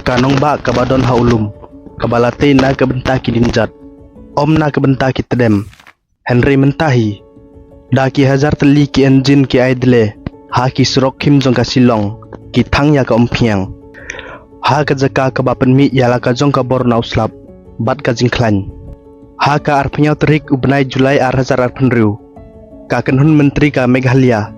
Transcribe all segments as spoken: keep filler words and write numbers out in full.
Ka nongbah kaba don ha u lum, kaba la tei na ka bynta ki dieng jat, ym na ka bynta ki tdem. Hynrei mynta hi, da ki hajar tylli ki engine ki ai dlei ha ki surok khim jong ka Shillong, ki thang ïa ka umphniang ha ka jaka kaba pynmih ïa la ka jong ka bor na u slap bad ka jingkhlaiñ. Ha ka arphew hynñiew tarik u bnai July ar hajar arphew hynriew, ka kynhun myntri ka Meghalaya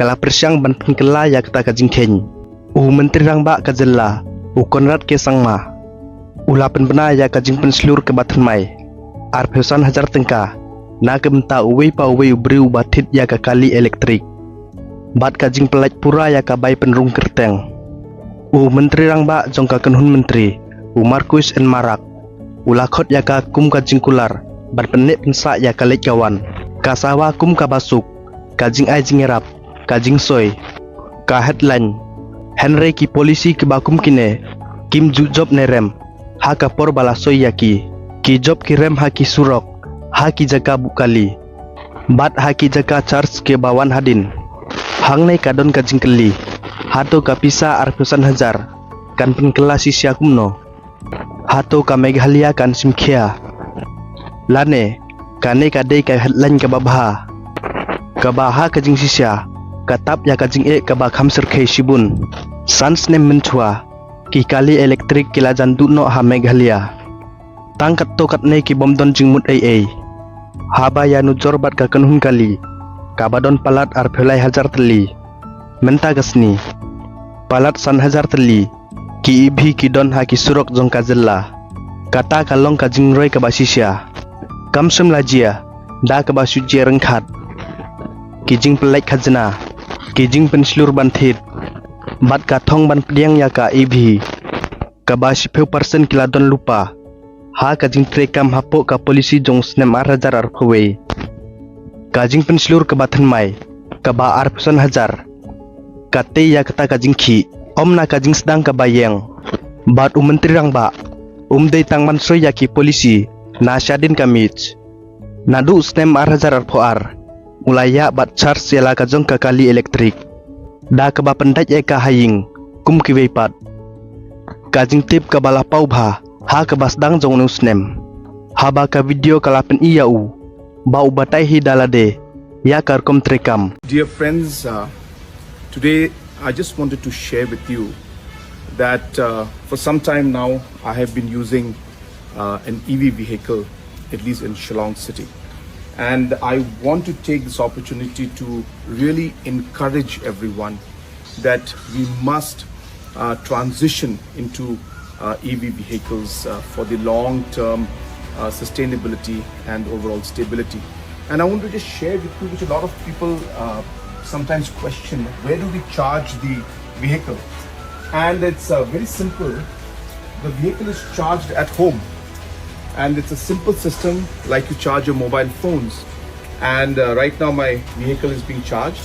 ka la pyrshang ban pynkylla ïa kata ka jingkheiñ. U Myntri Rangbah ka jylla, u Conrad K Sangma, u la pynbna ïa ka jingpynshlur kaba thymmai arphew san hajar tyngka na ka bynta uwei pa uwei u briew uba thied ïa ka kali elektrik bad ka jingpyllait pura ïa ka bai pynrung kyrteng. U Myntri Rangbah jong ka kynhun myntri, u Marcuise N Marak, u la khot ïa ka kum ka jingkular ban pynneh pynsah ïa ka leit ka wan, ka sawa kum kaba suk, ka jingai jingïarap, ka jingsoi, ka headline. Hynrei ki policy kiba kum kine kim ju jop ne rem ha ka por ba la soi ïa ki. Ki jop ki rem ha ki surok, ha ki jaka buh kali bad ha ki jaka charge kiba wan hadien. Hangne ka don ka jingkylli, hato ka pisa arphew san hajar kan pynkylla shisha kumno? Hato ka Meghalaya kan shim khia? Lane kane ka dei ka headline kaba bha, kaba ha ka jingshisha ka tap ïa ka jingeh kaba kham syrkhei shibun. San snem mynshuwa, ki kali elektrik ki la jan duh noh ha Meghalaya. Tang katto katne ki bym don jingmut ei ei. Haba ïa nujor bad ka kynhun kali, kaba don palat arphew lai hajar tylli, mynta ka sngi palat san hajar tylli ki EV ki don ha ki surok jong ka jylla. Kata ka long ka jingroi kaba shisha. Kam shym la jia da kaba shu jia ryngkat ki jingpyllait khajna, ki jingpynshlur ban thied bad ka thong ban pdiang ïa ka EV, kaba shiphew percent ki la don lypa ha ka jingtreikam hapoh ka policy jong u snem ar hajar arphew wei. Ka jingpynshlur kaba thymmai, kaba arphew san hajar, ka tei ïa kata ka jingkhih, ym na ka jingsdang kaba ïeng. Bad u Myntri Rangbah um dei tang ban soi ïa ki policy na shadien ka miej. Naduh u snem ar hajar arphew ar, u la ïa bad charge ïa la ka jong ka kali elektrik da kaba pyndait ïa ka ha ïing kum kiwei pat. Ka jingtip kaba la paw bha ha kaba sdang jong une u snem, haba ka video ka la pyni ïa u ba u batai hi da lade ïa ka rukom treikam. Dear friends, uh, today I just wanted to share with you that, uh, for some time now I have been using uh, an E V vehicle, at least in Shillong city. And I want to take this opportunity to really encourage everyone that we must uh, transition into uh, E V vehicles uh, for the long term uh, sustainability and overall stability. And I want to just share with you, which a lot of people uh, sometimes question, where do we charge the vehicle? And it's uh, very simple. The vehicle is charged at home, and it's a simple system like you charge your mobile phones. And uh, right now, my vehicle is being charged,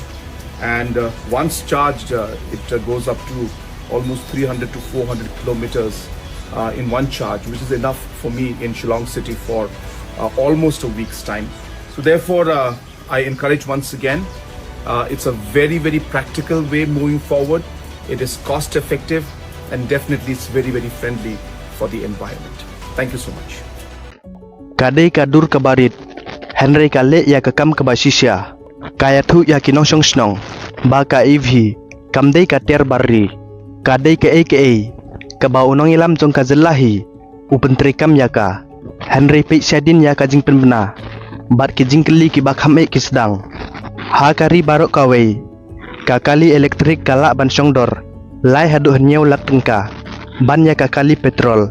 and uh, once charged, uh, it uh, goes up to almost three hundred to four hundred kilometers uh, in one charge, which is enough for me in Shillong city for uh, almost a week's time. So, therefore, uh, I encourage once again. Uh, it's a very, very practical way moving forward. It is cost effective, and definitely it's very, very friendly for the environment. Thank you so much. Ka dei ka dur kaba rit, hynrei ka leh ïa ka kam kaba shisha. Ka ïathuh ïa ki nongshong shnong ba ka E V kam dei ka tiar bar ri, ka dei kaei kaei kaba u nongïalam jong ka jylla hi u pyntreikam ïa ka. Hynrei peit shadien ïa ka jingpynbna bad ki jingkylli kiba kham eh ki sdang. Ha ka ri baroh kawei, ka kali elektrik ka lah ban shongdor lai haduh hynñiew lak tyngka ban ïa ka kali petrol.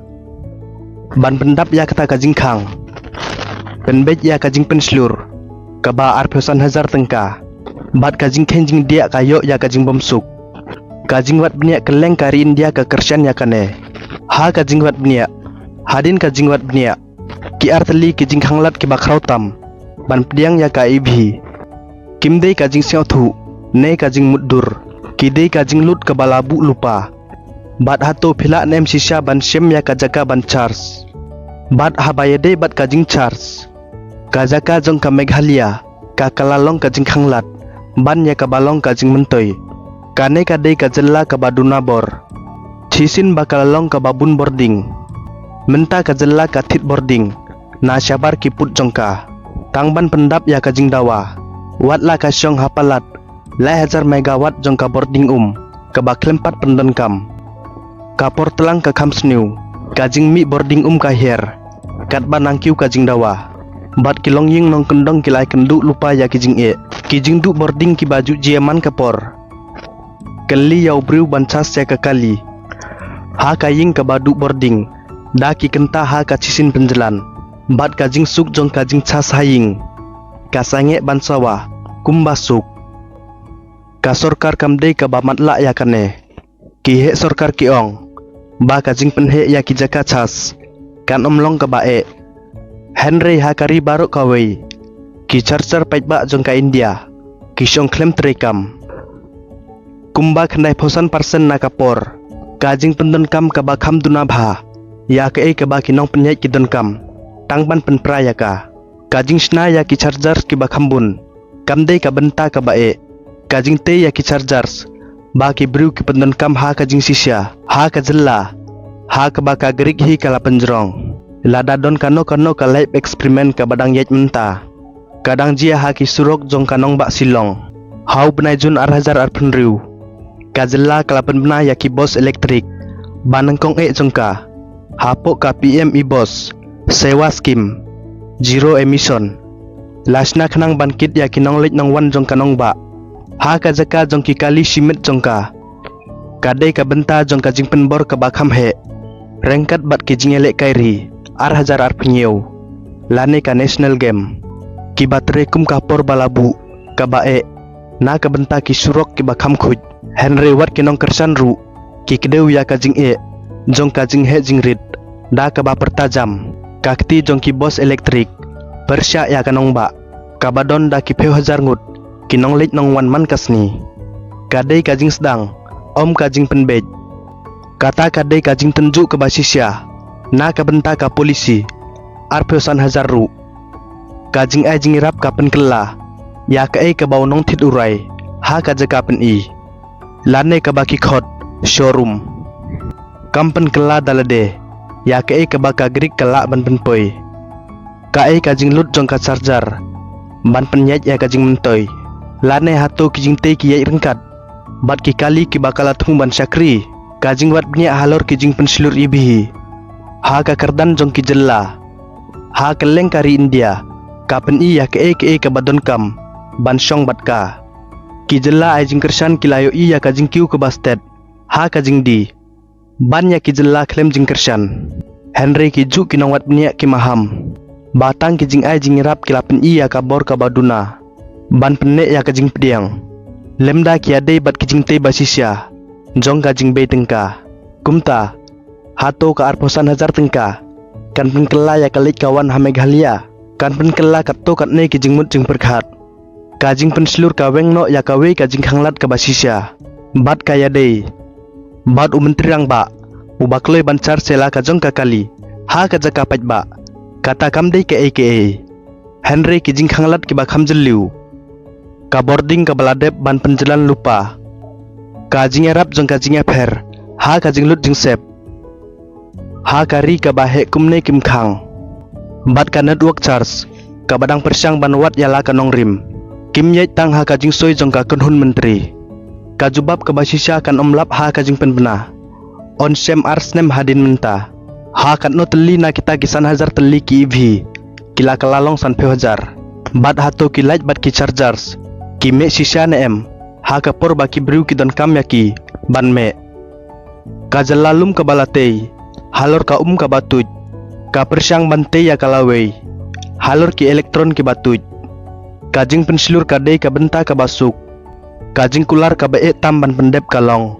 Ban pyndap ïa kata ka jingkhang, pynbeit ïa ka jingpynshlur kaba arphew san hajar tyngka, bad ka jingkheiñ jingdiah ka ïoh ïa ka jingbymsuk. Ka jingwad bniah kylleng ka ri India ka kyrshan ïa kane. Ha ka jingwad bniah, hadien ka jingwad bniah, ki artylli ki jingkhang lad kiba khraw tam ban pdiang ïa ka E V. Kim dei ka jingsngewthuh ne ka jingmutdur, ki dei ka jinglut kaba la buh lypa. Bad hato phi lah ne em shisha ban shem ïa ka jaka ban charge? Bad haba ïadei bad ka jingcharge, ka jaka jong ka Meghalaya ka ka la long ka jingkhang lad ban ïa kaba long ka jingmyntoi. Kane ka dei ka jylla kaba duna bor. Shisien ba ka la long kaba bun bording, mynta ka jylla ka thied bording na shabar ki pud jong ka, tang ban pyndap ïa ka jingdawa. Wat la ka shong ha palat lai hajar megawatt jong ka bording um kaba khlem pat pyndonkam. Ka por tlang ka kham sniew, ka jingmih bording um ka hiar, katba nang kiew ka jingdawa. Bad ki longïing nongkyndong ki la ïakynduh lypa ïa ki jingeh, ki jingduh bording kiba ju jia man ka por. Kylli ïa u briew ban charge ïa ka kali ha ka ïing kaba duh bording da ki kynta ha ka shisien pynjlan. Bad ka jingsuk jong ka jingcharge ha ïing ka sangeh ban sawa kumba suk. Ka sorkar kam dei kaba matlah ïa kane. Ki heh sorkar ki ong ba ka jingpynheh ïa ki jaka charge kan ym long kaba eh. Hynrei ha ka ri baroh kawei, ki charger paidbah jong ka India ki shong khlem treikam. Kumba khyndai phew san percent na ka por, ka jingpyndonkam kaba kham duna bha ïa kaei kaba ki nongpynïaid ki donkam tang ban pynpra ïa ka. Ka jingshna ïa ki charger kiba kham bun kam dei ka bynta kaba eh. Ka jingtei ïa ki chargers ba ki briew ki pyndonkam ha ka jingshisha ha ka jylla, ha kaba ka grik hi ka la pynjrong. Lada don kano kano ka live experiment kaba dang ïaid mynta, ka dang jia ha ki surok jong ka nongbah Shillong. Ha u bnai Jun ar hajar arphew hynriew, ka jylla ka la pynbna ïa ki bus elektrik ba nyngkong eh jong ka hapoh ka P M e-bus Sewa Scheme, zero emission. La shna khnang ban kit ïa ki nongleit nongwan jong ka nongbah ha ka jaka jong ki kali shimit jong ka. Ka dei ka bynta jong ka jingpynbor kaba kham heh ryngkat bad ki jingïalehkai ri ar hajar arphew hynñiew lane ka National Game, kiba trei kum ka por ba la buh kaba eh na ka bynta ki surok kiba kham khuid. Hynrei wat ki nongkyrshan ruh ki kdew ïa ka jingeh jong ka jingheh jingrit da kaba pyrta jam. Ka kti jong ki bus elektrik pyrshah ïa ka nongbah kaba don da ki phew hajar ngut ki nongleit nongwan man ka sngi. Ka dei ka jingsdang, ym ka jingpynbeit. Kata ka dei ka jingtynjuh kaba shisha na ka bynta ka polisi arphew san hajar ruh. Ka jingai jingïarap ka pynkylla ïa kaei kaba u nongthied u rai ha ka jaka pyni, lane kaba ki khot showroom. Kam pynkylla da lade ïa kaei kaba ka grik ka lah ban pynpoi. Kaei ka jinglut jong ka charger ban pynïaid ïa ka jingmyntoi, lane hato ki jingtei ki ïaid ryngkat bad ki kali kiba ka la thung ban shakri. Ka jingwad bniah halor ki jingpynshlur E V hi ha ka kyrdan jong ki jylla ha kylleng ka ri India ka pyni ïa kaei kaei kaba donkam ban shong bad ka. Ki jylla ai jingkyrshan ki la ïohi ïa ka jingkiew kaba stet ha ka jingdie ban ïa ki jylla khlem jingkyrshan. Hynrei ki juh ki nongwad bniah ki maham ba tang ki jingai jingïarap ki la pyni ïa ka bor kaba duna ban pynneh ïa ka jingpdiang lymda ki ïadei bad ki jingtei ba shisha jong ka jingbei tyngka. Kumta, hato ka arphew san hajar tyngka kan pynkylla ïa ka leit ka wan ha Meghalaya? Kan pynkylla katto katne ki jingmut jingpyrkhat. Ka jingpynshlur ka weng noh ïa kawei ka jingkhanglad kaba shisha bad ka ïadei bad u Myntri Rangbah uba kloi ban charge ïa la ka jong ka kali ha ka jaka paidbah. Kata kam dei kaei kaei hynrei ki jingkhanglad kiba kham jylliew. Ka bording kaba la dep ban pynjlan lypa, ka jingïarap jong ka jingïapher ha ka jinglut jingsep ha ka ri kaba heh kumne kim khang, bad ka network charge kaba dang pyrshang ban wad ïa la ka nongrim, kim ïaid tang ha ka jingsoi jong ka kynhun myntri. Ka jubab kaba shisha kan ym lap ha ka jingpynbna. Yn shem ar snem hadien mynta, ha katno tylli na kita ki san hajar tylli ki E V ki la kylla long sanphew hajar? Bad hato ki light bad ki chargers ki meh shisha ne em ha ka por ba ki briew ki donkam ïa ki ban meh? Ka jylla lum kaba la tei halor ka um kaba tuid ka pyrshang ban tei ïa ka lawei halor ki electron kiba tuid. Ka jingpynshlur ka dei ka bynta kaba suk. Ka jingkular kaba eh tam ban pyndep ka long